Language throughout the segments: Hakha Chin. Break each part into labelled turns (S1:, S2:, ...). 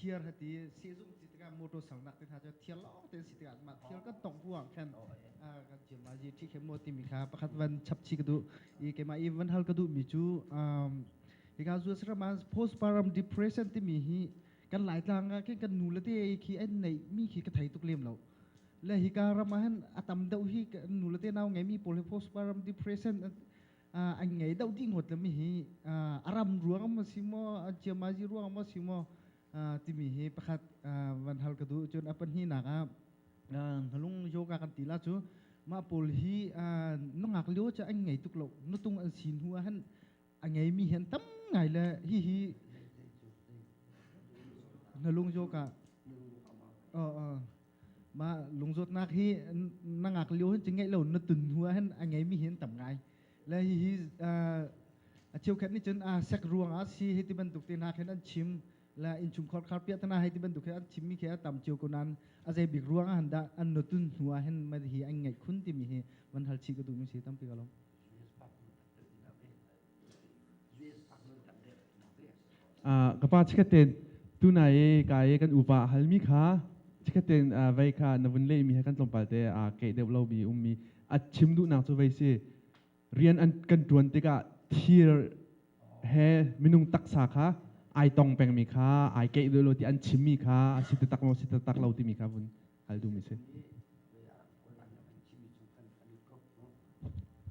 S1: Thiar hati sehzung ti tikah motor salnak te hna cu thiar lawng te si tikah mah thiar kan tong ruang khan kan ciamazi ṭhi khe maw timi kha pakhat van chap chi ka duh i keimah i van hal ka duh mi cu hika zu ram ah postpartum depression timi hi kan Laitlang ah khin kan nu le te khi an neih mi khi ka thei tuk lem lo. Le hika ram ah hin a tam deuh hi kan nu le te nau ngei mi pawl hi postpartum depression an ngei deuh dih ngawt le mi hi a ram ruang maw si maw an ciamazi ruang maw si maw timi hi pakhat van hal ka duh. Cun a pahnihnak ah hnalung yoga kan ti la cu mah pawl hi nungak lio cu an ngei tuk lo, nutung an si hnu ah hin a ngeimi hi an tam ngai le hi hi hnalung yoga mah lungzawtnak hi na ngak lio hin cu ngeih lo na tun hnu ah hin a ngeimi hi an tam ngai le hihi a cheukhat nih cun sek ruang ah si hi ti bantuk te hna khin an chim le innchungkhar khar piah tana hei ti bantuk he an chimmi khi a tam cio ko nain a zei bik ruang ah dah an nutun hnu ah hin ma hi an ngeih khun timi hi van hal chih ka duhmi si. Tampi ka lawm.
S2: Ka pa, chikkhat ten tunai i ka i kan upa a halmi kha chikkhat ten vei kha na vun lehmi he kan tlawmpal te keih deuh lomi ummi a chim duhnak cu vei si rian an kan ṭuan tikah thir he minung taksa kha ai tong pengmi kha ai keih deuh lo ti an chimmi kha a si taktak maw si taktak lo timi kha vun hal duhmi si.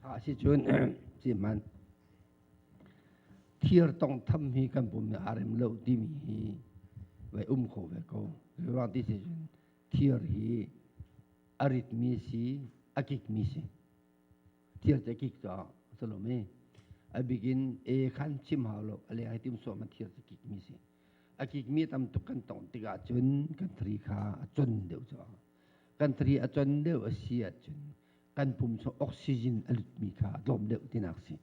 S3: A si cun si man thir tong tham hi kan pum nih aa rem lo timi hi vai um kho ve ko. Ruang ti si cun thir hi a ritmi si, a kikmi si. Thir cu a kik caah salome a bikin e khan chim hau lo a leng ai tim suah ma thir cu kikmi si. A kikmi tam tuk kan tong tikah cun kan thri kha a con deuh caah kan thri a con deuh a si ahcun kan pum chung oxygen a lutmi kha a tlawm deuh tinak si.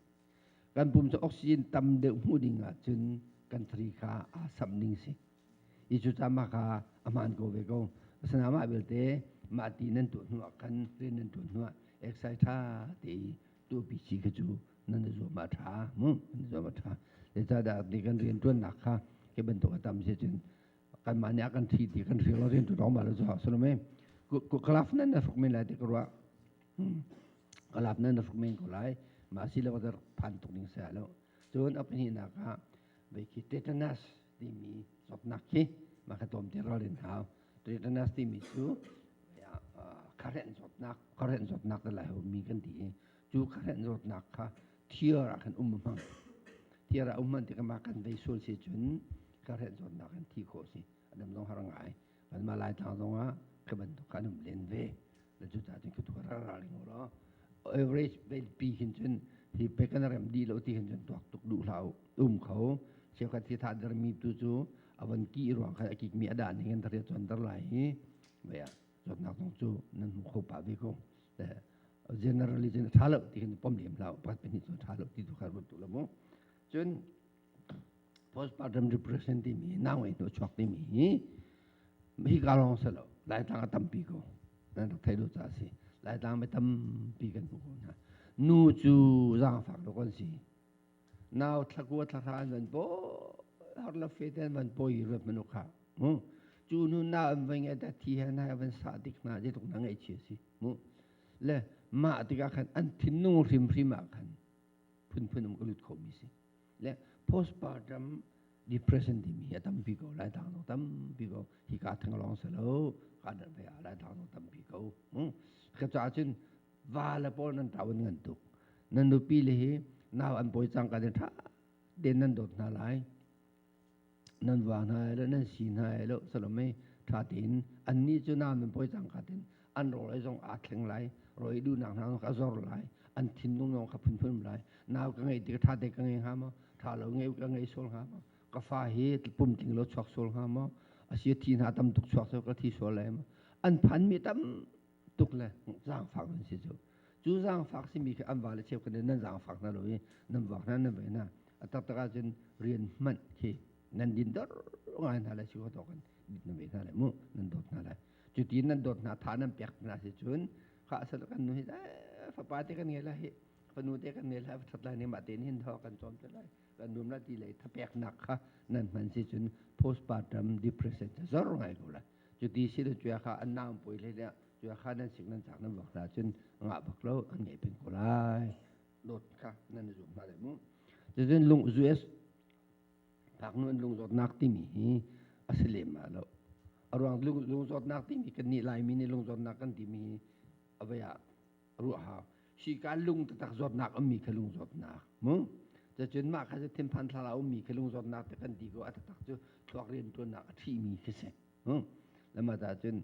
S3: Kan pum cu oxygen tam deuh hmuh ding ahcun kan thri kha aa samh ding si. I cu mah kha a hmaan ko ve ko. Asinain mah belte mah ti nan tuah hnu ah khan rian nan tuan hnu ah exercise ṭha te i tuahpi chi kha cu nan i zuam ah ṭha mu, nan i zuam ah ṭha. Zeicahdah ti kan rian ṭuannak kha hi bantuk a tam si cun kanmah nih a kan ṭhi ti kan hrial rian ṭuan awk ma lo cu salome kalaf nan na hruk men lai ti ka ruah. Kalaf nan na hruk men ko lai. Mah si lo ka phan tuk ding sia lo. Cun a pahnihnak ah vei khi tetanus timi zawtnak khi mah kha tlawmte ralrin hau. Tetanus timi cu khahren zawtnak, khahren zawtnak te lai ho mi kan ti i cu khahren zawtnak kha thiar ah khan um hmang. Thiar ah um hman tikah mah kan vei sual si cun khahren zawtnak in thi khawh si. A dam zong har ngai. Kanmah Laitlang zong ah khi bantuk kha an um len ve. Le cucaah cun khi tu ralring u law average pi hin cun hi pe kan rem dih lo ti hin cun tuak tuk duh hlah u. Um kho. Cheukhat hi tha dermi tu cu a von ki ruang khan a kikmi a dah ning in thari chuan ter lai hi vei ah zawtnak zong cu nan hmu kho pah ve ko. Generally cun a tha lo ti hin pom lem hlah u. Pakhat pahnih cu tha lo ti tu kha ruat tu lo mu. Cun postpartum depression timi nau ngei hnu chuak timi hi hi ka lawng si lo, Laitlang a tampi ko. Nan rak thei lo ca si. Laitlang mi tampi kan hmu ko hna. Nu cu zaangfak lo kan si. Nau thlakua thlahra an van po har la fe ten van poi ruat manu kha mu cu nu na an vai ngai ta thi he na van sa dik na je tuk na ngai chi si mu. Le mah tikah khan an thinlung hrim hrim ah khan phunphun um ka lut kho mi si. Le postpartum depression timi hi a tampi ko, Laitlang zong tampi ko. Hi ka thang lawng si lo, ka dan ve ah Laitlang zong tampi ko. Ka caah cun va le pawl nan ṭaun ngan tuk. Nan nupi le hi nau an pawi cang ka den ṭha den nan dawt hna lai, nan va hna lo, nan si hna lo salome ṭha tein annih cu nau nan pawi cang ka ten an rawl ei zong aa thleng lai, rawl ei duhnak hna zong kha a zor lai, an thinlung zong kha phunphun lai. Nau ka ngeih tik ṭha te ka ngei hnga maw, ṭha lo ngei ka ngei sual hnga maw, ka fa hi pum tling lo chuak sual hnga maw, asi thi hna tam tuk chuak sual ka thi sual lai maw, an phan mi tam tuk le zaangfak nan si cu. Cu zaangfak simi khi an va le cheu kan nan zaangfak hna lo i nan vak hna, nan ve hna. A taktak ahcun rian hmanh khi nan din dor ngai hna le si ko to kan dit na ve hna le mu, nan dawt hna lai. Cuti nan dawt hna, tha nan pek hna si cun kha asal kan nu hi fapa te kan ngei la hi. Fanu te kan ngei lai that lai ne mah tein hin tho kan cawm te lai kan nuam la ti lei thapeknak kha nan hman si cun postpartum depression cu zor ngai ko lai. Cu ti si le cuya kha an nau poi hlei le cuya kha nan sik nan cak nan vok hna cun ngah bak lo an ngei peng ko lai. Dawt kha nan i zum hna lai mu. Cucun lung US Ngaknu an lungzawtnak timi hi a si lem ma lo. A ruang lungzawtnak timi kan nih Laimi nih lungzawtnak kan timi hi a vei ah ruah hau. Hika lung taktak zawtnak ummi kha lungzawtnak mu. Cacun mah kha cu thinphan thlarau ummi kha lungzawtnak te kan ti ko a taktak cu thluak riantuannak a ṭhimi khi si. Lama ta cun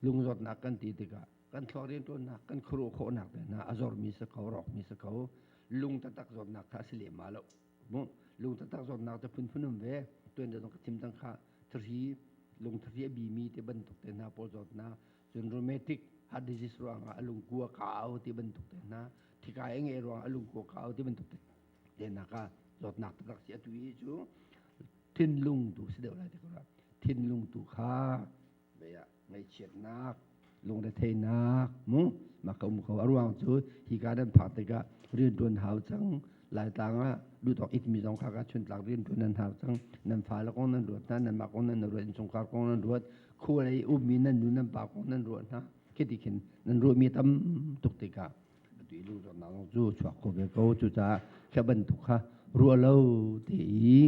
S3: lungzawtnak kan ti tikah kan thluak riantuannak kan khuaruah khawhnak te hna a zormi si ko rawkmi si ko lung taktak zawtnak kha a si lem ma lo. Lung taktak zawtnak cu phunphun um ve. Tuan zong ka chim cang kha thari lung thari a bimi te bantuk te hna pawl zawtnak cun rheumatic heart disease ruangah a lungkua kau ti bantuk te hna thikai a ngei ruangah a lungkua kau ti bantuk te hna kha zawtnak taktak si atu i cu thinlung tu si deuh lai ti ko thinlung tu kha Ngaihchiatnak, lungretheihnak mu mah ka um ko. A ruang cu hika nan phak tikah rianṭuan hau cang. Laitlang ah duhtawk itmi zong kha ka chuntlak rianṭuan nan hau cang. Nan fale kong nan ruat hna, nanmah kong nan ruat, innchungkhar kong nan ruat, khua lei ummi nan nu nan pa kong nan ruat hna. Khiti khin nan ruahmi tam tuk tikah atu i lungzawtnak zong cu chuak kho ve ko. Cucaah kha bantuk kha ruah lo te i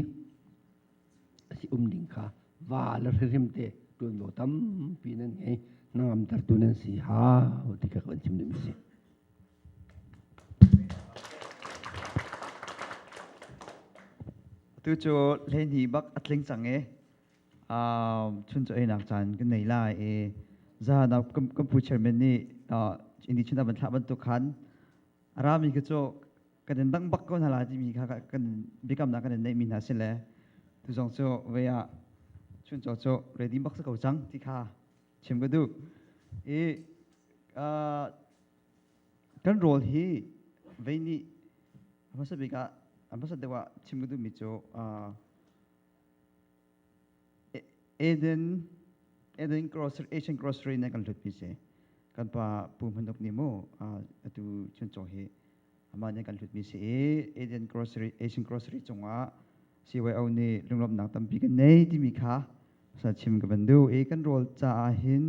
S3: si um ding kha va le hrimhrim te ṭuanvo tampi nan ngei hnangamtertu nan si hau ti kha kan chim duhmi si.
S4: Tu cu hleihnih bak a tling cang i chun cu einak caan kan nei lai i zan ah kan pu chairman nih indi chun a van thlah bantuk khan a rami khi cu kan in dang bak ko hna lai timi kha kan biakamnak kan in neihmi hna si le tu zong cu vei ah chuncaw cu ready bak si ko cang ti kha chim ka duh i kan rawl hi vei nih hmasa bik ah hmasa deuh ah chim ka duhmi cu Eden Eden grocery Asian grocery na kan hlutmi si kan pa Pu Hmanuk nih mu atu chuncaw hi amah nih kan hlutmi si i Eden grocery Asian grocery cungah CYO nih lunglawmhnak tampi kan nei timi kha sa chim ka van duh i kan rawl caah hin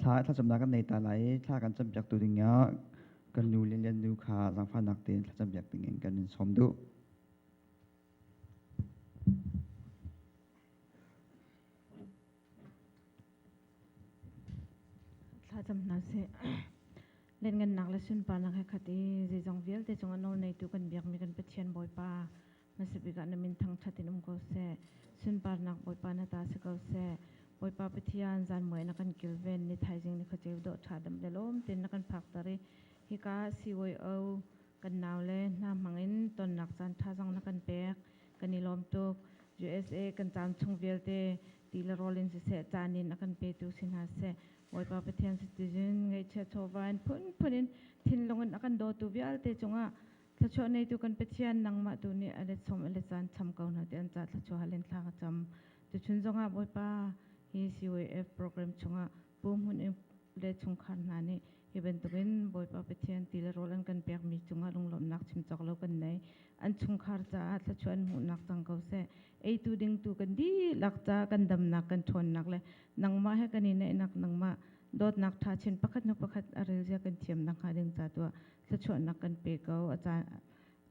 S4: thla thlacamnak kan nei ta lai i thla kan campiak tu ding ah kan nu le lian nu kha zaangfahnak tein thlacampiak ding in kan in sawm duh.
S5: Thlacam hna sih. Lianngannak le sunparnak he khat i zeizong vialte cungah nawl neitu kan biakmi kan Pathian Bawipa hmasa bik ah na min thangṭhat in um ko seh. Sunparnak Bawipa na ta si ko seh. Bawipa Pathian zanmuai na kan kilven ni thaizing ni khuaceu dawh ṭha dam le lawm tein na kan phakter i hika CYO Kan naule hna hmangin tonnak caan ṭha zong na kan pek. Kan i lawm tuk. USA kan caam chung vialte ti le rawl in siseh caan in a kan petu si hna seh. Bawipa Pathian citizen ngaihchia chawva in phunphun in thinlung in a kan dawtu vialte cungah thluachuah neitu kan Pathian nangmah tu nih a let som a let caan cham ko hna ti an ca thluachuah hal in thla ka cam. Tuchun zongah Bawipa hi CYF program chungah Pu Hmun le chungkhar hna nih hi bantukin Bawipa Pathian ti le rawl an kan pekmi cungah lunglawmhnak chim cawk lo kan nei. An chungkhar caah thluachuah an hmuhnak cang ko seh. Eitu dingtu kan dihlak ca kan damnak kan ṭhawnnak le nangmah he kan i naihnak nangmah dawtnak ṭha chin pakhat hnu pakhat a relzia kan thiam nakhnga ding ca tuah thluachuahnak kan pe ko. A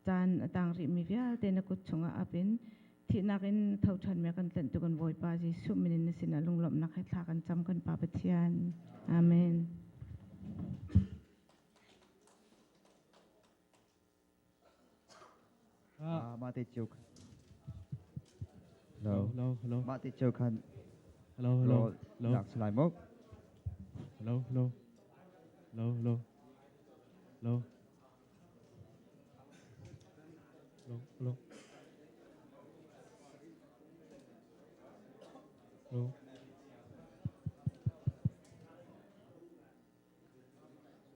S5: caan a tang rihmi vialte na kut chungah ap in Thihnak in tho ṭhanmi a kan tlanhtu kan Bawipa Jesuh min in na sinah lunglawmhnak he thla kan cam kan Pa Pathian. Amen.
S4: Mah te cio
S2: Hello, hello, hello.
S4: Mah te cio khan
S2: Hello, hello. Hello.
S4: Dak salai mo.
S2: Hello, hello. Hello, hello. Hello. Hello, hello.